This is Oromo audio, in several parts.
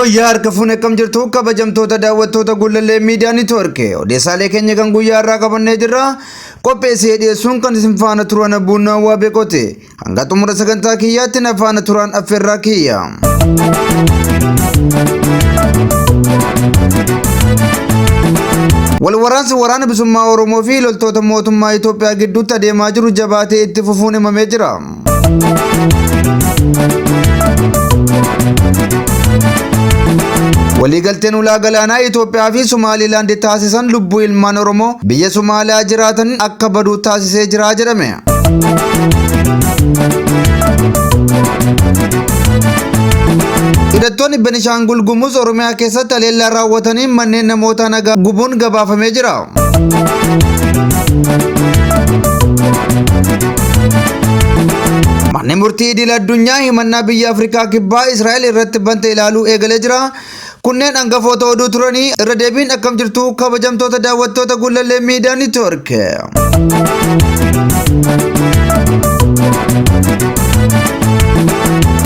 Yooyyaa harka fuune akkam jirtu kabajamtoota daawwattoota Gullallee Miidiyaa Niitwoork odeessaalee keenya kan guyyaa irraa qabannee jirra. Qopheessee dhiyeessuun kan isin faana turan Abbuunnaa Waabeeqooti. Hanga xumura sagantaa kiyyaatti na faana turaan affeerraa kiyya. Wal waraansi waraana bilisummaa Oromoo fi loltoota mootummaa Itoophiyaa gidduutti adeemaa jiru jabaatee itti fufuun himamee jira. Waliigalteen ulaa galaanaa Itoophiyaa fi Somaaliilaand taasisan lubbuu ilmaan Oromoo biyya Somaaliyaa jiraatan akka badu taasisee jira jedhame. Hidhattoonni Benishaangul Gumuz Oromiyaa keessatti haleellaa raawwatanii manneen namoota nagaa gubuun gabaafamee jira. Manni murtii idil addunyaa himannaa biyya Afrikaa Kibbaa Israa'el irratti bante ilaaluu eegalee jira. Kunneen hangafoota oduu turanii irra deebiin akkam jirtu kabajamtoota daawwattoota Gullallee Miidiyaa Niitwoork.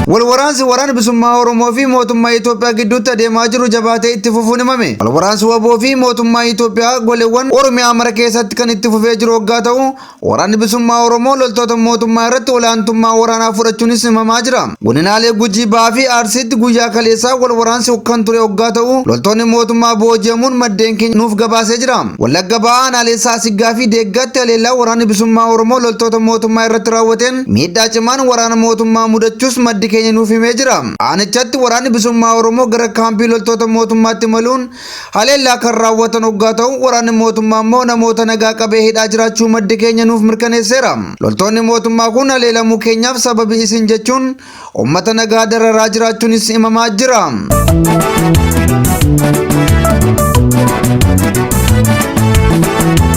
Wal waraansi waraana bilisummaa Oromoo fi mootummaa Itoophiyaa gidduutti adeemaa jiru jabaatee itti fufuun himame. Wal waraansi WBO fi mootummaa Itoophiyaa goleewwan Oromiyaa mara keessatti kan itti fufee jiru hoggaa ta'u, Waraanni Bilisummaa Oromoo loltoota mootummaa irratti olaantummaa waraanaa fudhachuunis himamaa jira. Godinaalee Gujii Bahaa fi Arsiitti guyyaa kaleessaa wal waraansi kan ture hoggaa ta'u, loltoonni mootummaa booji'amuun maddeen keenya nuuf gabaasee jira. Wallagga Bahaa aanaalee Saasiggaa fi Deeggaatti haleellaa Waraanni Bilisummaa Oromoo loltoota mootummaa irratti raawwateen miidhaa cimaan waraana mootummaa mudachuus maddi keenya nuuf himee jira. Aanichatti Waraanni Bilisummaa Oromoo gara kaampii loltoota mootummaatti imaluun haleellaa kan raawwatan hoggaa ta'u, waraanni mootummaa immoo namoota nagaa qabee hidhaa jiraachuu maddi keenya nuuf mirkaneesseera. Loltoonni mootummaa kun haleelamuu keenyaaf sababii isin jechuun uummata nagaa dararaa jiraachuunis himamaa jira.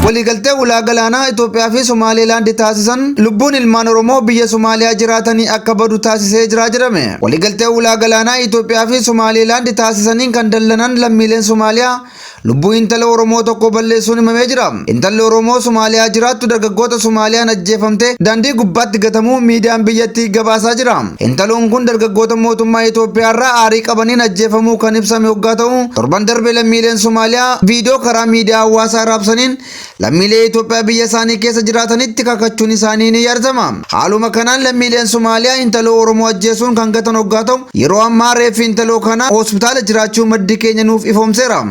Waliigaltee ulaa galaanaa Itoophiyaa fi Somaaliilaand taasisan lubbuun ilmaan Oromoo biyya Somaaliyaa jiraatanii akka badu taasisee jira jedhame. Waliigaltee ulaa galaanaa Itoophiyaa fi Somaaliilaand taasisaniin kan dallanan lammiileen Somaaliyaa lubbuu intala Oromoo tokko balleessuun himamee jira. Intalli Oromoo Somaaliyaa jiraattu dargaggoota Somaaliyaan ajjeefamte daandii gubbaatti gatamuu miidiyaan biyyattii gabaasaa jira. Intaloon kun dargaggoota mootummaa Itoophiyaa irraa aarii qabaniin ajjeefamuu kan ibsame hoggaa ta'u, torban darbe lammiileen Somaaliyaa viidiyoo karaa miidiyaa hawaasaa raabsaniin lammiilee Itoophiyaa biyya isaanii keessa jiraatanitti kakachuun isaanii ni yaadatama. Haaluma kanaan lammiileen Somaaliyaa intaloo Oromoo ajjeesuun kan gatan hoggaa ta'u, yeroo ammaa reeffi intaloo kanaa hospitaala jiraachuu maddi keenya nuuf ifoomseera.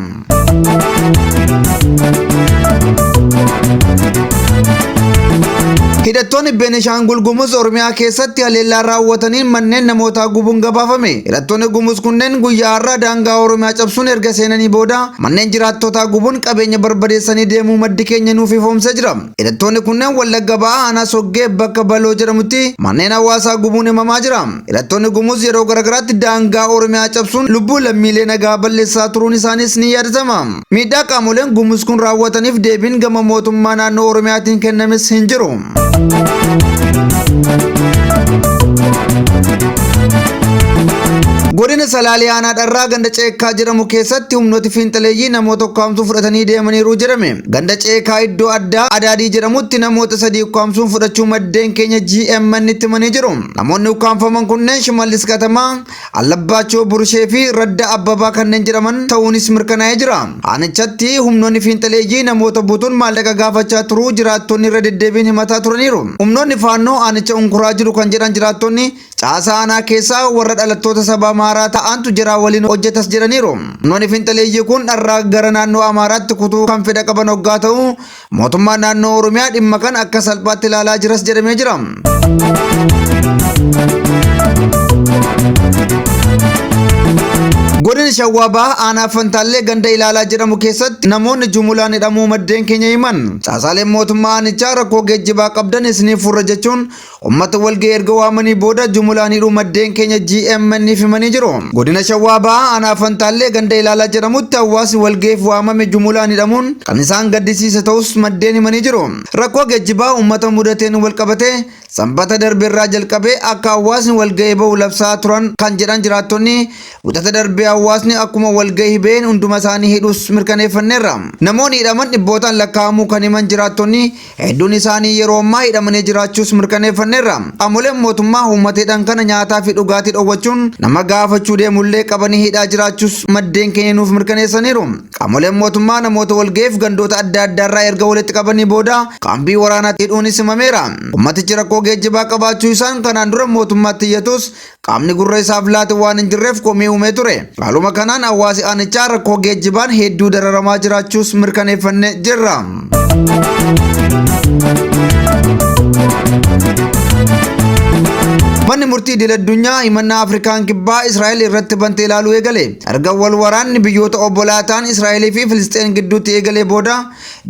Hidhattoonni Beenishaangul Gumuz Oromiyaa keessatti haleellaa raawwataniin manneen namootaa gubuun gabaafame. Hidhattoonni Gumuz kunneen guyyaa har'aa daangaa Oromiyaa cabsuun erga seenanii booda manneen jiraattotaa gubuun qabeenya barbadeessanii deemuu maddi keenya nuuf ifoomsee jira. Hidhattoonni kunneen Wallagga Ba'aa aanaa Soggee bakka Baloo jedhamutti manneen hawaasaa gubuun himamaa jira. Hidhattoonni Gumuz yeroo garagaraatti daangaa Oromiyaa cabsuun lubbuu lammiilee nagaa balleessaa turuun isaaniis ni yaadatama. Miidhaa qaamoleen Gumuz kun raawwataniif deebiin gama mootummaa naannoo Oromiyaatiin kennames hin jiru. Godina Salaalee Aanaa Dharraa ganda Ceekkaa jedhamu keessatti humnooti fiinxaleeyyii namoota ukkaamsuun fudhatanii deemaniiru jedhame. Ganda Ceekaa iddoo addaa Adaadii jedhamutti namoota sadii ukkaamsuun fudhachuu maddeen keenya GMN itti himanii jiru. Namoonni ukkaamfaman kunneen Shimallis Katamaa, Allabbaachoo Burshee fi Radda Abbabaa kanneen jedhaman ta'uunis mirkanaa'ee jira. Aanichatti humnoonni fiinxaleeyyii namoota butuun maallaqa gaafachaa turuu jiraattonni irra deddeebiin himataa turaniiru. Humnoonni Faannoo aanicha unkuraa jiru kan jedhan jiraattonni caasaa aanaa keessaa warra dhalattoota saba Amaaraa ta'antu jaraa waliin hojjetas jedhaniiru. Humnoonni fiinxaleeyyii kun dharraa gara naannoo Amaaraatti kutuu kan fedha qaban hoggaa ta'u, mootummaan naannoo Oromiyaa dhimma kana akka salphaatti ilaalaa jiras jedhamee jira. Godina Shawaa Bahaa aanaa Fantaallee ganda Ilaalaa jedhamu keessatti namoonni jumulaan hidhamuu maddeen keenya himan. Caasaaleen mootummaa aanichaa rakkoo geejjibaa qabdan isiniif furra jechuun Ummata walga'ii erga waamanii booda jumulaan hidhuu maddeen keenya GMN'f himanii jiru. Godina Shawaa Bahaa Aanaa Fantaallee ganda Ilaalaa jedhamutti hawaasni walga'iif waamame jumulaan hidhamuun kan isaan gaddisiise ta'us maddeen himanii jiru. Rakkoo geejjibaa ummata mudateen walqabatee Sanbata darbe irraa jalqabee akka hawaasni walga'ii bahu labsaa turan kan jedhan jiraattonni, Wixata darbe hawaasni muraasni akkuma walgahii ba'een hunduma isaanii hidhuus mirkaneeffanneerra. Namoonni hidhaman dhibbootaan lakkaa'amuu kan himan jiraattonni hedduun isaanii yeroo ammaa hidhamanii jiraachuus mirkaneeffanneerra. Qaamoleen mootummaa uummata hidhan kana nyaataa fi dhugaatii dhowwachuun nama gaafachuu deemullee qabanii hidhaa jiraachuus maddeen keenya nuuf mirkaneessaniiru. Qaamoleen mootummaa namoota walga'iif gandoota adda addaarraa erga walitti qabanii booda kaampii waraanaatti hidhuunis himameera. Ummatichi rakkoo geejjibaa qabaachuu isaan kanaan dura mootummaatti iyyatus qaamni gurra isaaf laate waan hin jirreef komii uumee ture. Haaluma kanaan hawaasi aanichaa rakkoo geejjibaan hedduu dararamaa jiraachuus mirkaneeffanne jirra. Manni murtii idil addunyaa himannaa Afrikaan kibbaa Israa'el irratti bante ilaaluu eegale. Erga wal waraanni biyyoota obbolaa ta'an Israa'elii fi Filisxeen gidduutti eegalee booda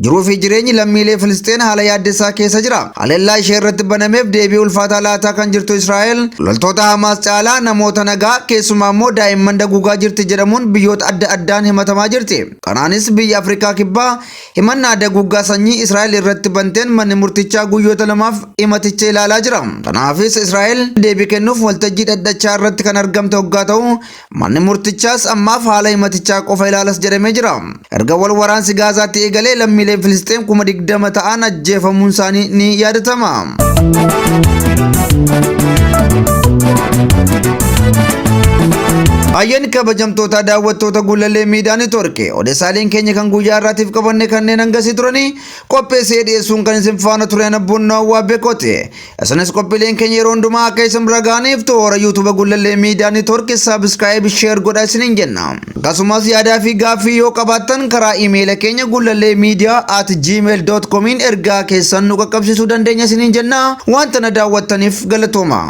jiruu fi jireenyi lammiilee Filisxeen haala yaaddessaa keessa jira. Haleellaa ishee irratti banameef deebii ulfaataa laataa kan jirtu Israa'el loltoota Hamaas caalaa namoota nagaa keessumaa immoo daa'imman daguugaa jirti jedhamuun biyyoota adda addaan himatamaa jirti. Kanaanis biyya Afrikaa kibbaa Himannaa daguuggaa sanyii Israa'el irratti banteen manni murtichaa guyyoota lamaaf himaticha ilaalaa jira. Kanaafis Israa'el deebii kennuuf waltajjii dhaddachaa irratti kan argamte hoggaa ta'u, manni murtichaas ammaaf haala himatichaa qofa ilaalas jedhamee jira. Erga wal waraansi Gaazaatti eegalee lammiileen Filisxeem 20,000 ta'an ajjeefamuun isaanii ni yaadatama. Hayyeen kabajamtoota daawwattoota Gullallee Miidiyaa Neetwoork odeessaaleen keenya kan guyyaa irraatiif qabanne kanneen hangasii turanii qopheessee dhiyeessuun kan isin faana ture Abboonnoo Hawwaa Beekooti. Isinis qophiileen keenya yeroo hundumaa akka isin bira ga'aniif toora YouTube Gullallee Miidiyaa Neetwoork subscribe share godhaa isiniin jenna. Akkasumas yaadaa fi gaaffii yoo qabaattan karaa imeela keenya gullalleemedia@gmail.comiin ergaa keessan nu qaqqabsiisuu dandeenya isiniin jenna. Wanta na daawwattaniif galatooma.